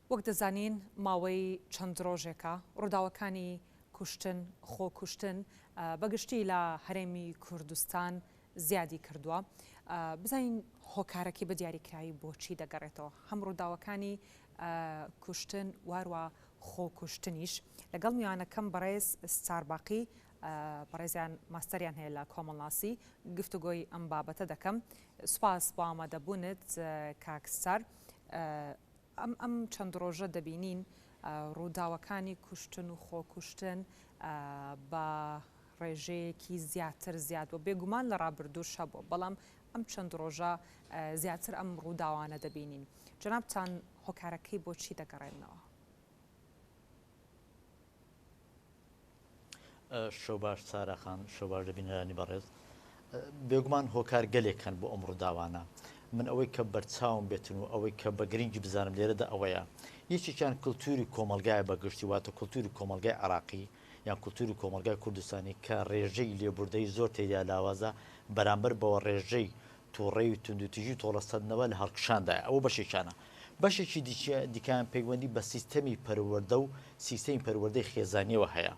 وەک دەزانین ماوەی چەند ڕۆژێکە ڕووداوەکانی کوشتن، خۆکوشتن بەگشتی لە هەرێمی کوردستان زیادی کردووە. بزانین هۆکارەکەی بە دیاریکراوی بۆچی دەگەڕێتەوە، هەم ڕووداوەکانی کوشتن واروا خۆکوشتنیش. لەگەڵ میوانەکەم بەڕێز ستار باقی، بەڕێزیان ماستەریان هەیە لە کۆمەڵناسی، گفتوگۆی ئەم بابەتە دەکەم. سوپاس بۆ ئامادەبوونت کاک ستار. ئەم ئەم چەند ڕۆژە دەبینین ڕووداوەکانی کوشتن و خۆکوشتن بە ڕێژەیەکی زیاتر زیاد بووە، بێگومان لە ڕابردووش هەبووە، بەڵام ئەم چەند ڕۆژە زیاتر ئەم ڕووداوانە دەبینین. جەنابتان هۆکارەکەی بۆ چی دەگەڕێننەوە؟ شەوباش سارا خان، شەوباش لە بینەرانی بەڕێز. بێگومان هۆکار گەلێک هەن بۆ ئەم ڕووداوانە. من ئەوەی کە بەرچاوم بێتن و ئەوەی کە بە گرنگی بزانم لێرەدا ئەوەیە یەکێکیان کلتوری کۆمەڵگایە بە گشتی واتە کلتوری کۆمەڵگای عێراقی یان کلتوری کۆمەڵگای کوردستانی کە ڕێژەی لێبوردەیی زۆر تێیدا لاوازە بەرامبەر بەوە ڕێژەی توڕەیی و توندوتیژی و تۆڵەسەندنەوە لە هەڵکشاندایە، ئەوە بەشێکیانە. بەشێکی دیکەیان پەیوەندی بە سیستەمی پەروەردە و سیستەمی پەروەردەی خێزانییەوە هەیە.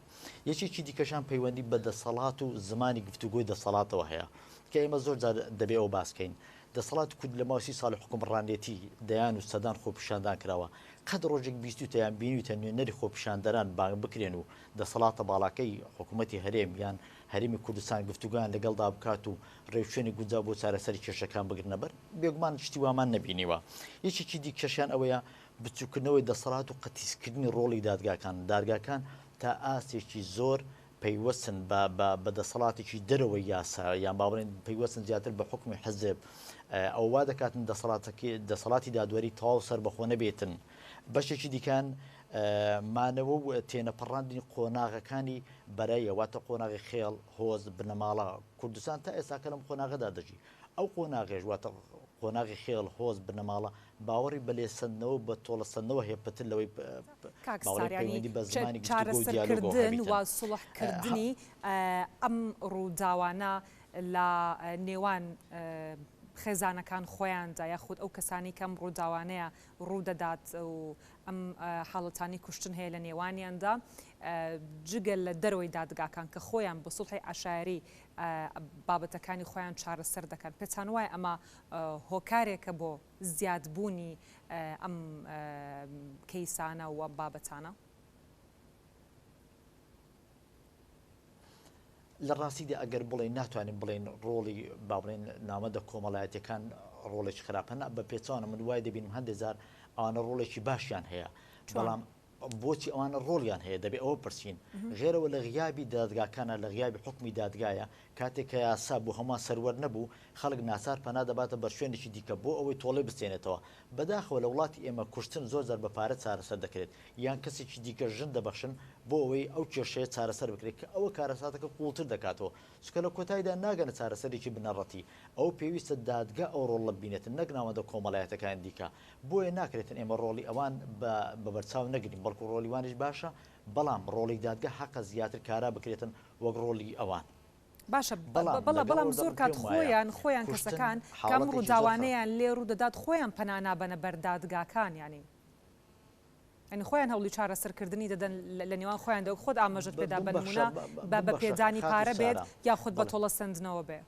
یەکێکی دیکەشان پەیوەندی بە دەسەڵات و زمانی گفتوگۆی دەسەڵاتەوە هەیە کە ئێمە زۆر جار دەبێ ئەوە باس کەین. دەسەڵاتی کورد لە ماوەی سی ساڵی حوکمڕانێتی دەیان و سەدان خۆپیشاندان کراوە. قەت ڕۆژێک بیستووتە یان بینیوتە نوێنەری خۆپیشاندەران بانگ بکرێن و دەسەڵاتە باڵاکەی حکوومەتی هەرێم یان هەرێمی کوردستان گفتوگۆیان لەگەڵدا بکات و ڕێوشوێنی گونجاو بۆ چارەسەری کێشەکان بگرنە بەر، بێگومان شتی وامان نەبینیوە. یەکێکی دیکەشیان ئەوەیە بچووککردنەوەی دەسەڵات و قەتیسکردنی ڕۆڵی دادگاکان، دادگاکان تا ئاستێکی زۆر پەیوەستن بە بە بە دەسەڵاتێکی دەرەوەی یاسا یان با بڵێین پەیوەستن زیاتر بە حوکمی حزب، ئەوە وا دەکاتن دەسەڵاتەکەی دەسەڵاتی دادوەری تەواو سەربەخۆ نەبێتن. بەشێکی دیکەیان مانەوە و تێنەپەڕاندنی قۆناغەکانی بەراییە، واتە قۆناغی خێڵ، هۆز، بنەماڵە، کوردستان تا ئێستاکە لەم قۆناغەدا دەژی. ئەو قۆناغەیش، واتە قۆناغی خێڵ، هۆز، بنەماڵە، باوەڕی بە لێسەندنەوە و بە تۆڵەسەندنەوە هەیە پتر لەوەی کاک باوەڕی ستار یانی پەیوەندی بە زمانی گفتوگۆ و دیالۆگەوە چارەسەرکردن و هەبیتن. سوڵحکردنی ئەم ڕووداوانە لە نێوان خێزانەکان خۆیاندا یاخود ئەو کەسانەی کە ئەم ڕووداوانەیە ڕوودەدات و ئەم حاڵەتانەی کوشتن هەیە لە نێوانیاندا جگە لە دەرەوەی دادگاکان کە خۆیان بە سوڵحی عەشایەری بابەتەکانی خۆیان چارەسەر دەکەن پێتان وایە ئەمە هۆکارێکە بۆ زیادبوونی ئەم کەیسانە و ئەم بابەتانە؟ لە ڕاستیدا ئەگەر بڵێین ناتوانین بڵێین ڕۆڵی با بڵێین ناوەندە کۆمەڵایەتیەکان ڕۆڵێکی خراپە نا بە پێچەوانە من وای دەبینم هەندێک جار ئەوانە ڕۆڵێکی باشیان هەیە بەڵام بۆچی ئەوانە ڕۆڵیان هەیە دەبێ ئەوە پرسین غێرەوە لە غیابی دادگاکانە لە غیابی حکومی دادگایە کاتێک کە یاسا بۆ هەمووان سەروەر نەبوو خەڵک ناچار پەنا دەباتە بەر شوێنێکی دیکە بۆ ئەوەی تۆڵەی بستێنێتەوە بەداخەوە لە وڵاتی ئێمە کوشتن زۆر جار بە پارە چارەسەر دەکرێت یان کەسێکی دیکە ژن دەبەخشن بۆ ئەوەی ئەو کێشەیە چارەسەر بکرێت کە ئەوە کارەساتەکە قووڵتر دەکاتەوە چونکە لە کۆتایدا ناگەنە چارەسەرێکی بنەڕەتی ئەوە پێویستە دادگا ئەو ڕۆڵە ببینێتن نەک ناوەندە کۆمەڵایەتەکانی دیکە بۆیە ناکرێتن ئێمە ڕۆڵی ئەوان بە بە بەرچاو نەگرین بەڵکو ڕۆڵی وانیش باشە بەڵام ڕۆڵی دادگا حەقە زیاتر کارا بکرێتن وەک ڕۆڵی ئەوان. باشە بەڵام بەڵێ لەگەڵ بەڵام ئەوەشدا زۆر من کات پێم وایە خۆیان خۆیان کوشتن کەسەکان کە ئەم حاڵەتێکی زۆر خراپە. ڕووداوانەیان لێ ڕوودەدات خۆیان پەنا نابەنە بەر دادگاکان یانی یانی خۆیان هەوڵی چارەسەرکردنی دەدەن لە نێوان خۆیاندا وەک خۆت ئاماژەت پێدا بە بمبەخشە نموونە بە بە بمبەخشە پێدانی خاتوو پارە بێت سارا یاخود بە بەڵێ. تۆڵە سەندنەوە بێ.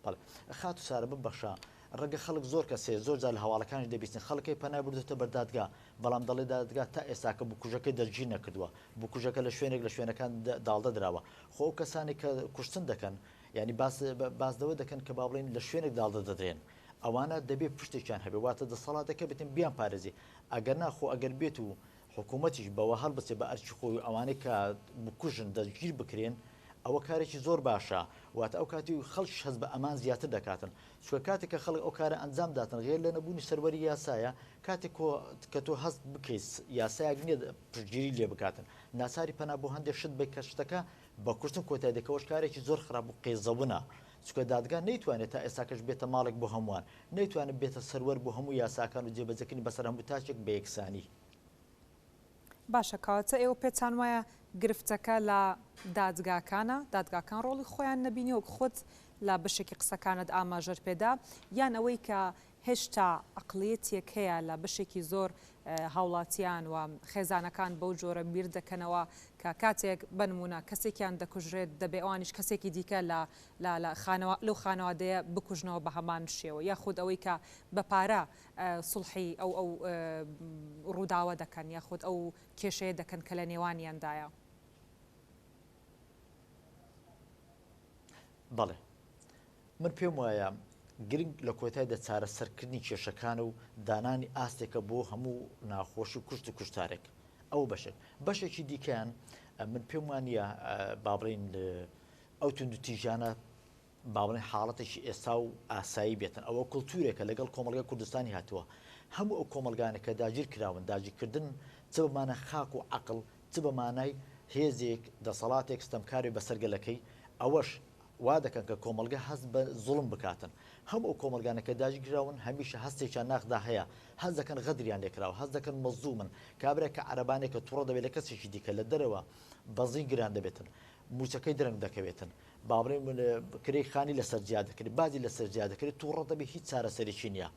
بەڵێ خاتوو سارا بمبەخشە ڕەنگە خەڵک زۆر کەس هەیە زۆر جار لە هەواڵەکانیش دەبیستین خەڵک هەیە پەنای بردۆتە بەر دادگا بەڵام دەڵێ دادگا تا ئێستاکە بکوژەکەی دەستگیر نەکردووە بکوژەکە لە شوێنێک لە شوێنەکان داڵدە دراوە خۆ ئەو کەسانێک کە کوشتن دەکەن یعنی باس باس لەوە دەکەن کە با بڵێن لە شوێنێک داڵدە دەدرێن ئەوانە دەبێ پشتێکیان هەبێ واتە دەسەڵاتەکە بێتن بیان پارێزی ئەگەر نا خۆ ئەگەر بێت و حکوومەتیش بەوە هەڵبستێ بە ئەرکی خۆی و ئەوانەی کە بکوژن دەستگیر بکرێن ئەوە کارێکی زۆر باشە واتە ئەو کاتی خەڵکیش هەست بە ئەمان زیاتر دەکاتن چونکە کاتێک کە خەڵک ئەو کارە ئەنجام داتن غێر لە نەبوونی سەروەری یاسایە کاتێک کە تۆ هەست بکەیت یاسایەک نییە پشتگیری لێ بکاتن ناچاری پەنا بۆ هەندێک شت بەی کە شتەکە بە کوشتن کۆتای دێ کە ئەوەش کارێکی زۆر خراپ و قێزەونە چونکە دادگا نەیتوانێت تا ئێستاکەش بێتە ماڵێک بۆ هەمووان نەیتوانێت بێتە سەروەر بۆ هەموو یاساکان و جێبەجێکردنی بەسەر هەموو تاکێک بە یەکسانی. باشە کەواتە ئێوە پێتان وایە گرفتەکە لە دادگاکانە، دادگاکان ڕۆڵی خۆیان نەبینی وەک خۆت لە بەشێکی قسەکانت ئاماژەت پێدا یان ئەوەی کە هێشتا عەقڵیەتێک هەیە لە بەشێکی زۆر هاوڵاتیان و خێزانەکان بەو جۆرە بیر دەکەنەوە کە کاتێک بە نموونە کەسێکیان دەکوژرێت دەبێ ئەوانیش کەسێکی دیکە لە لە لە خانەوا لەو خانەوادەیە بکوژنەوە بە هەمان شێوە یاخود ئەوەی کە بە پارە سوڵحی ئەو ئەو ڕووداوە دەکەن یاخود ئەو کێشەیە دەکەن کە لە نێوانیاندایە. بەڵێ من پێم وایە گرنگ لە کۆتایدا چارەسەرکردنی کێشەکانە و دانانی ئاستێکە بۆ هەموو ناخۆشی و کوشت و کوشتارێک ئەو بەشێک بەشێکی دیکەیان من پێم وانە با بڵین ئەو توندوتیژانە با بڵێن حاڵەتێکی ئێستا و ئاسایی بێتن ئەوە کولتورێکە لەگەڵ کۆمەڵگە کوردستانی هاتووە هەموو ئەو کۆمەڵگانە کە داگیر کراون داگیرکردن چ بەمانە خاک و عقل چ بە مانای هێزێک دەسەڵاتێک ستەمکاری بەسەر گەلەکەی ئەوەش وا دەکەن کە کۆمەڵگە هەست بە زوڵم بکاتن. هەموو ئەو کۆمەڵگانە کە داگیرکراون هەمیشە هەستێکیان ناخدا هەیە، هەست دەکەن غەدریان لێکراوە، هەست دەکەن مەزڵومن. کابرا کە عەرەبانێکە توڕە دەبێت لە کەسێکی دیکە لە دەرەوە بەنزین گران دەبێتن، مووچەکەی درەنگ دەکەوێتن، با بڵێین کرێی خانی لەسەر زیاد دەکرێت، باجی لەسەر زیاد دەکرێت، توڕە دەبێت هیچ چارەسەرێکی نییە.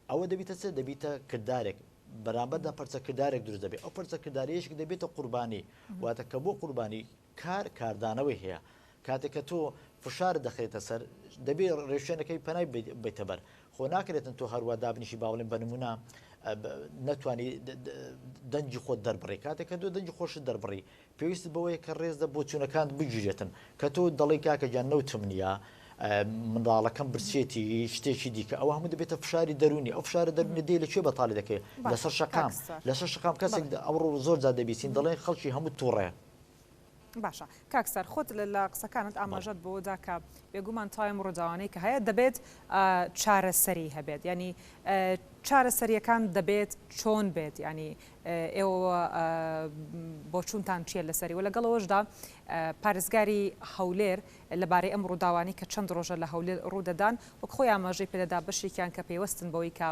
ئەوە دەبیتە چ؟ دەبیتە کردارێک. بەرامبەردا پەرچەکردارێک دروست دەبێت. ئەو پەرچەکردارەیەش دەبێتە قوربانی. واتە کە بۆ قوربانی کار کاردانەوەی هەیە. کاتێک کە تۆ فشارت دەخرێتە سەر دەبێ ڕێوشوێنەکەی پەنای بیتە بەر خۆ ناکرێتن تۆ هەروە دابنیشی با بڵێن بە نمونە نەتوانی دەنگی خۆت دەربڕی کاتێک کە تۆ دەنگی خۆشت دەربڕی پێویست بەوەیە کە ڕێز لە بۆچوونەکانت بگیرێتن کە تۆ دەڵێی کاکە گیان نەوتم نییە منداڵەکەم برسێتی شتێکی دیکە ئەوە هەموو دەبێتە فشاری دەروونی ئەو فشارە دەروونی دێ لە کوێ بەتاڵی دەکەی لەسەر شەقام لەسەر شەقام کەسێک ئەوڕۆ زۆر جار دەبیستین دەڵێن خەڵکی هەموو تووڕەیە باشە کاک ستار خۆت لە قسەکانت ئاماژەت بەوە دا کە بێگومان تاوی ئەم ڕووداوانەی کە هەیە دەبێت چارەسەری هەبێت یانی چارەسەریەکان دەبێت چۆن بێت یانی ئێوە بۆچوونتان چییە لەسەری و لەگەڵ ئەوەشدا پارێزگاری هەولێر لەبارەی ئەم ڕووداوانەی کە چەند ڕۆژە لە هەولێر ڕوودەدان، وەک خۆی ئاماژەی پێدەدا بەشێکیان کە پەیوەستن بەوەی کە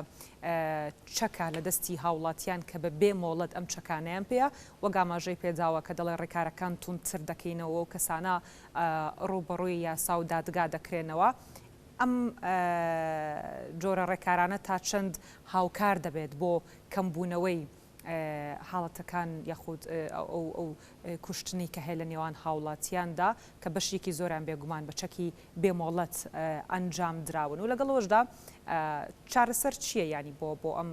چەکە لە دەستی هاوڵاتیان کە بە بێ مۆڵەت ئەم چەکانەیان پێیە، وەک ئاماژەی پێداوە کە دەڵێ ڕێکارەکان توندتر دەکەینەوە و کەسانە ڕووبەڕووی یاسا و دادگا دەکرێنەوە. ئەم جۆرە ڕێکارانە تا چەند هاوکار دەبێت بۆ کەمبوونەوەی حاڵەتەکان یاخود ئەو کوشتنەی کە هەیە لە نێوان هاوڵاتیاندا کە بەشێکی زۆریان بێگومان بە چەکی بێ مۆڵەت ئەنجام دراون و لەگەڵ ئەوەشدا چارەسەر چییە یانی بۆ بۆ ئەم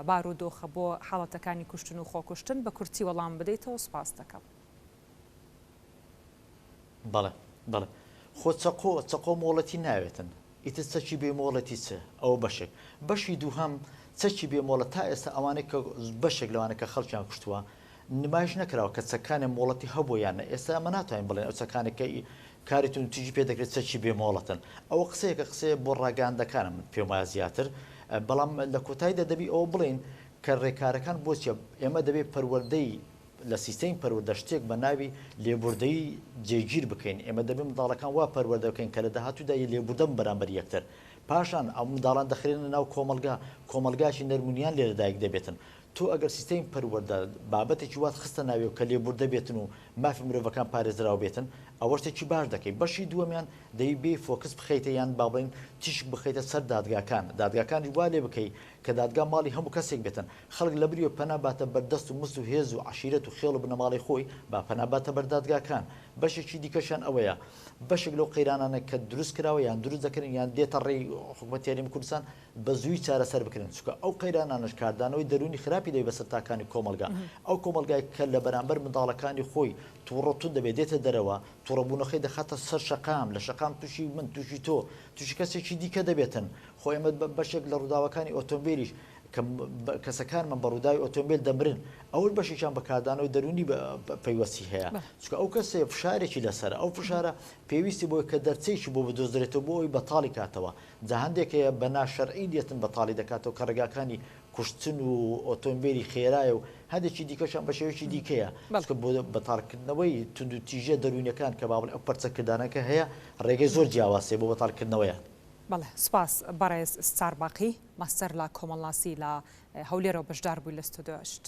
بارودۆخە بۆ حاڵەتەکانی کوشتن و خۆکوشتن بە کورتی وەڵام بدەیتەوە سوپاست دەکەم. بەڵێ بەڵێ خۆ چەقۆ چەقۆ مۆڵەتی ناوێتن ئیتر چەکی بێ مۆڵەتی چ ئەوە بەشێک بەشی دووهەم چەکی بێ مۆڵەت تا ئێستا ئەوانەی کە بەشێک لەوانە کە خەڵکیان کوشتووە نمایش نەکراوە کە چەکانێ مۆڵەتی هەبوو یان نە ئێستا ئەمە ناتوانین بڵێن ئەو چەکانێک کە کاری توندوتیژی پێ دەکرێت چەکی بێ مۆڵەتن ئەوە قسەیەکە قسەیە بۆ ڕاگەیاندەکانە من پێم وایە زیاتر بەڵام لە کۆتاییدا دەبی ئەوە بڵێین کە ڕێکارەکان بۆ چیە ئێمە دەبێت پەروەردەی لە سیستەمی پەروەردە شتێک بە ناوی لێبوردەیی جێگیر بکەین، ئێمە دەبێت منداڵەکان وا پەروەردە بکەین کە لە داهاتوودا لێبوردە بن بەرامبەر یەکتر. پاشان ئەو منداڵان دەخرێنە ناو کۆمەڵگا، کۆمەڵگایەکی نەرمونیان لێ لەدایک دەبێتن. تۆ ئەگەر سیستەمی پەروەردە بابەتێکی وات خستە ناوێ کە لێبوردە بێتن و مافی مرۆڤەکان پارێزراو بێتن، ئەوە شتێکی باش دەکەی. بەشی دووەمیان دەبی بێی فۆکس بخەیتە یان با بڵێین تیشک بخەیتە سەر دادگاکان، دادگاکانیش وا لێ بکەی کە دادگا ماڵی هەموو کەسێک بێتن، خەڵک لە بریوە پەنا باتە بەر دەست و مست و هێز و عەشیرەت و خێڵ و بنەماڵەی خۆی، با پەنا باتە بەر دادگاکان. بەشێکی دیکەشیان ئەوەیە، بەشێک لەو قەیرانانە کە دروست کراوە یان دروست دەکرێن یان دێتە ڕێی حکومەتی هەرێمی کوردستان بە زوویی چارەسەر بکرێن، چونکە ئەو قەیرانانەش کاردانەوەی دەروونی خراپی دەبێت بەسەر تاکانی کۆمەڵگا. ئەو کۆمەڵگای کە لە بەرامبەر منداڵەکانی خۆی تووڕە و توند دەبێت دێتە دەرەوە، تووڕەبوونەکەی دەخاتە سەر شەقام، لە شەقام تووشی من، تووشی تۆ، تووشی کەسێکی دیکە دەبێتن. خۆ ئێمە بەشێک لە ڕووداوەکانی ئۆتۆمبێلیش کە کەسەکانمان بە ڕووداوی ئۆتۆمبێل دەمرن، ئەوەش بەشێکیان بە کاردانەوەی دەروونی پەیوەستی هەیە، چونکە ئەو کەسەیە فشارێکی لەسەرە، ئەو فشارە پێویستی بۆی کە دەرچەیەکی بۆ بدۆزرێتەوە بۆ ئەوەی بەتاڵی کاتەوە، جا هەندێک هەیە بە ناشەرعی دێتن بەتاڵی دەکاتەوە کە ڕێگاکانی کوشتن و ئۆتۆمبێلی خێرایە و هەندێکی دیکەشیان بە شێوەیەکی دیکەیە، چونکە بۆ بەتاڵکردنەوەی توندوتیژیە دەروونیەکان کە با بڵێین ئەو پەرچەکردانەکە هەیە ڕێگەی زۆر جیاواز هەیە بۆ بەتاڵکردنەوەیان. بەڵێ سوپاس بەڕێز ستار باقی ماستەر لە کۆمەڵناسی لە هەولێرەوە بەشدار بووی لە ستۆدیۆ هەشت.